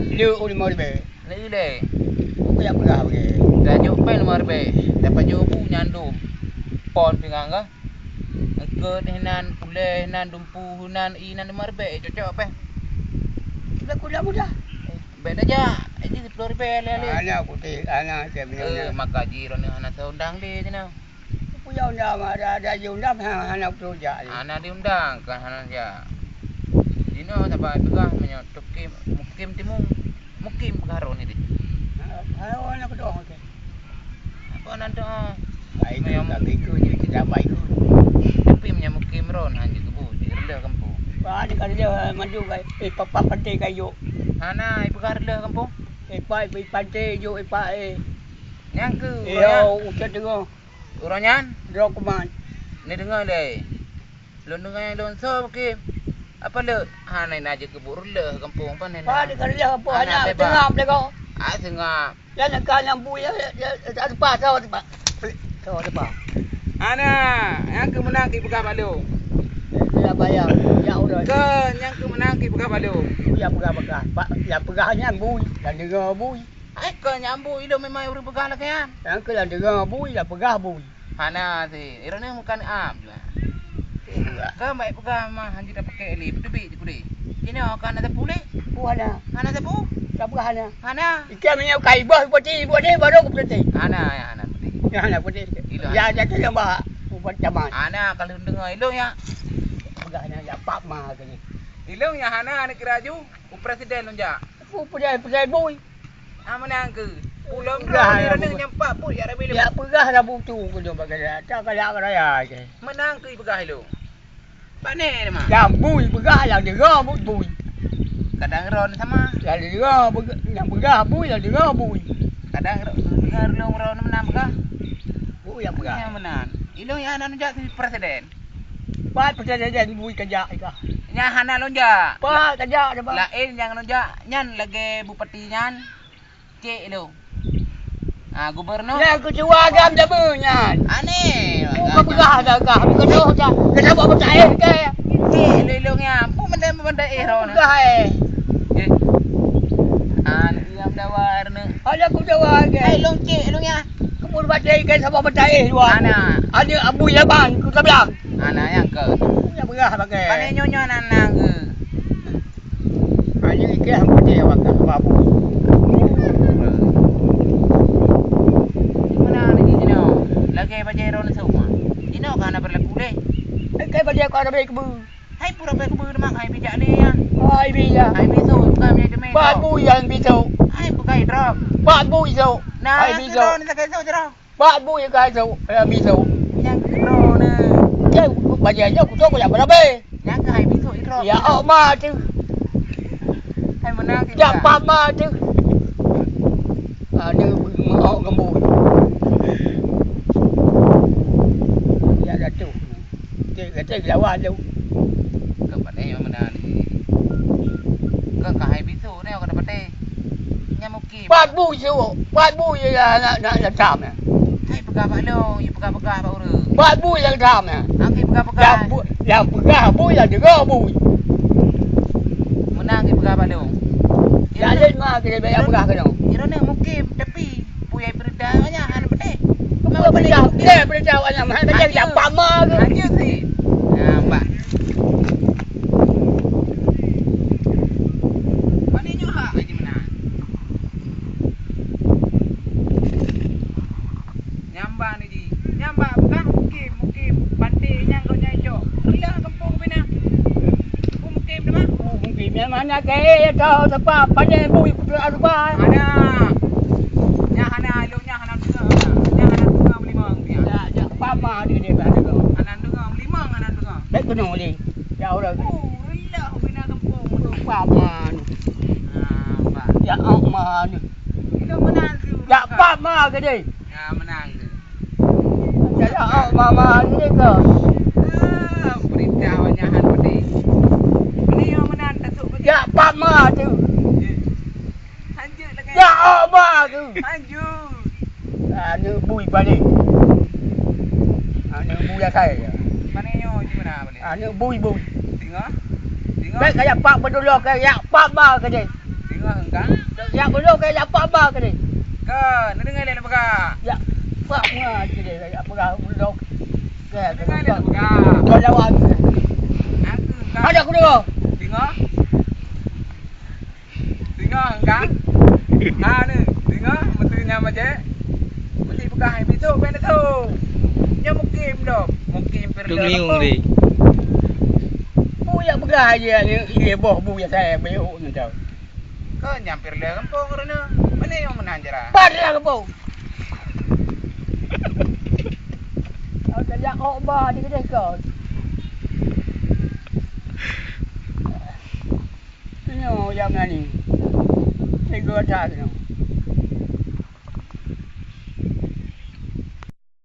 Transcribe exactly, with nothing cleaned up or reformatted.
Le u lima ribèe. Le le. Kujak peugah bagi. Dah jok pèng lima ribèe. Dapat jok bu nyan dum. Pon pingan kah? Eungkôt hinan, ulèe hinan, dumpu hinan, ié hinan lima ribèe, cocok pèng. Sudah kuda mudah. Bèk tajak, jadi sepuluh ribèe lé-lé. Hana kuté, hana saya punya. Eh, maka ji droeneuh hana seundang lé jinoe. Peue ya undang, ada, ada ji undang, hana, hana beutôi jak lé. Hana diundang, kan hana jak. Jinoe saban peugah meunyoe tukim, mukim timu, mukim peugah droeneuh deh. Ha, ha, hana keudong, oke. Apa nan tu, ah? Ai, meunyoe ka ikut, jadi kita apa ikut? Tapi meunyoe mukim droeneuh han jeuet keubu, di reuloh gampông. Wah, di ka reuloh, eh, madu kai. Eh, papa pantai kayu. Hana, ipeugah reuloh gampông. Eh, pa, eh, pantai juk, eh, pa, eh. Nyang keu, eh, urang nyan. Oh, ucap dengoh. Urang nyan? Droe kuman. Ni deungoe lé. Lôn deungoe lôn soe mukim. Apa le? Hana na jeuet keubu reuloh gampông, pane na? Pane ka reuloh gampông, hana, hana bebas. Seungab lé ko. Ah, seungab. Nyan ka nyang bui, ya, ya, ya, teupah, soe teupah. Soe teupah. Hana, nyang keu meunang kipeugah bak lôn. Ya, bayar. Ya, udah. Ke nyang keu meunang kipeugah bak lôn. Ya, peugah-peugah. Pak, ya, peugah nyan bui. Dan deungoe bui. Hai, keu nyang bui, ilôn memang ureueng peugah lagèe nyan. Nyang keu nyang deungoe bui, nyang peugah bui. Hana sit, droeneuh meukan am jua. Ka bèk peugah mah, han jeuet tapakèk lé, beuteubiet jikudeh. Jinoe ka hana sapeue lé? Peue hana? Hana sapeue? Sapeue hana? Hana. Ikan minyak kai boh putih, putih baru ku putih. Hana, ya, hana putih. Ya, hana putih. Ilôn. Ya, jadi yang bah, ubat zaman. Hana, kalau deungoe ilôn ya. Peugah hana, ya, pap ma kali. Ilôn ya hana, aneuk kiraju, u presiden lôn jak. Peue, peue, peue, bui. Ah, meunang keu. Ulôn droe ni, nyang pat buet ya Rabi lôn. Ya peugah lah butu keu lôn bagaih raya. Ata galak raya je. Meunang keu peugah lôn. Pane teuma. Nyang bui peugah, nyang deungoe bui, bui. Kadang droe sama. Nyang deungoe peugah, nyang peugah bui, nyang deungoe bui. Kadang droe, deungoe lôn droe meunang peugah. Bui nyang peugah. Nyang meunan. Ilôn nyang hana jak si presiden. Pat presiden bui kajak ikah. Nyang hana lôn jak. Pat kajak dah, Pak. Laén nyang lôn jak, nyan lagèe bupati nyan. Cek lôn. Ha, gubernur. Nyang keucewa agam jameun nyan. Aneh. Bukan peugah dah kah. Bukan doh dah. Kenapa bertaéh ke? Cek lôn ilôn nyan. Pun benda-benda eh roh. Peugah eh. Eh. Ha, nak diam dawar ni. Ada ku dawar ke? Hai, lôn cek lôn nyan. Kebun batai ke sama bertaéh dua. Ana. Ada Abu Yaman ke sebelah. Ana nyang ke. Nyang peugah pakai. Pane nyonya nan nang ke. Hanya ikhlas putih awak kat babu. Meunan lagèe jinoe. Lagèe bajèe droeneuh seuh ma. Jinoe ka hana beurlaku lé. Lagèe bajèe ka hana beurlaku. Hai pura beurlaku deungon hai bijak lé ya. Hai bijak. Hai bisu, bukan meunyo deungon. Babu nyang bisu. Hai bukai drop. Babu isu. Nah, hai bisu. Droeneuh lagèe su droe. Pat bui ka sôk, eh, bisôk. Nyang keudroe na. Nyang bajèe nyoe kucok jak barabe. Nyang keuhai bisôk keudroe. Ya, ôk ma teuh. Hai meunan kita. Jak pat ma teuh. Ada meu'ok gembui. Ya, jatuh. Cek, cek, lawan tu. Kau pandai yang mana ni? Kau kahai bisôk ni, kau dapat eh. Nyang mukim. Pat bui sôk, pat bui ya, nak, nak, nak tam ya. Hai peugah bak lôn, ya peugah-peugah bak ureueng. Pat bui yang tam ya. Angki peugah-peugah. Yang bu-, yang peugah bui, yang dengar bui. Meunan angki peugah bak lôn. Ya, lain ma kita bayar peugah ke lôn. Ira ni mukim, tapi Puyai peurintah awak nyan hana peudeh. Peue peurintah? Peudeh peurintah awak nyan, hana peudeh. Hana. Siapa ma ke? Hana sih. Nah, mbak. Mana nyoe hak aja meunan? Nyamba ni ji. Nyamba bukan mukim, mukim. Pantai nyang kau nyai cok. Ilah kampung pina. Peue mukim teuma? Peue mukim? Nyang mana ke? Kau tepat. Pandai bui kutu alupa. Ada. Nyang hana, ilong nyang hana dengar. Nyang hana dengar meulimong dia. Ya, ya, pama dia, dia hana dengar. Hana dengar meulimong, hana dengar. Baik kena oleh. Ya, orang. Oh, rilah bina kampung. Pama ni. Ah, Pak. Ya, Pak, ma ni. Kita menang tu. Ya, pama ke dia? Ya, menang tu. Jadi, awak mama ni ke? Ah, berita awak nyan pedih. Ni yang menang, tak sok. Ya, pama tu. Lanjut lagi. Ya, awak ma tu. Lanjut. Aneuk bui paling. Aneuk bui asai. Mana nyoe di mana boleh? Aneuk bui, bui. Tengah. Tengah. Baik, kayak pak berdoa, kayak pak ma ke dia. Deungoe kan? Jak beudoh ke, jak pak ba ke ni? Ke, neudeungoe lé neupeugah. Jak pak ma ke ni, jak peugah beudoh. Ke, ke neudeungoe lé neupeugah. Kau lawan. Aku kan. Ada aku dengar. Deungoe. Deungoe kan? Ha ni, deungoe, meuteunya majek. Mesti peugah hai bisu, ben tu. Nyo mukim dok. Mukim perlu. Tung liung di. Bu jak peugah aja ni, ini boh bu jak saya, bu nentau. Kau nyampir le kampung rena. Mana yang menang jera? Pada kampung. Kau tak jak kau ba di kedai kau. Nyoe nyang nani. Tiga tak nyoe.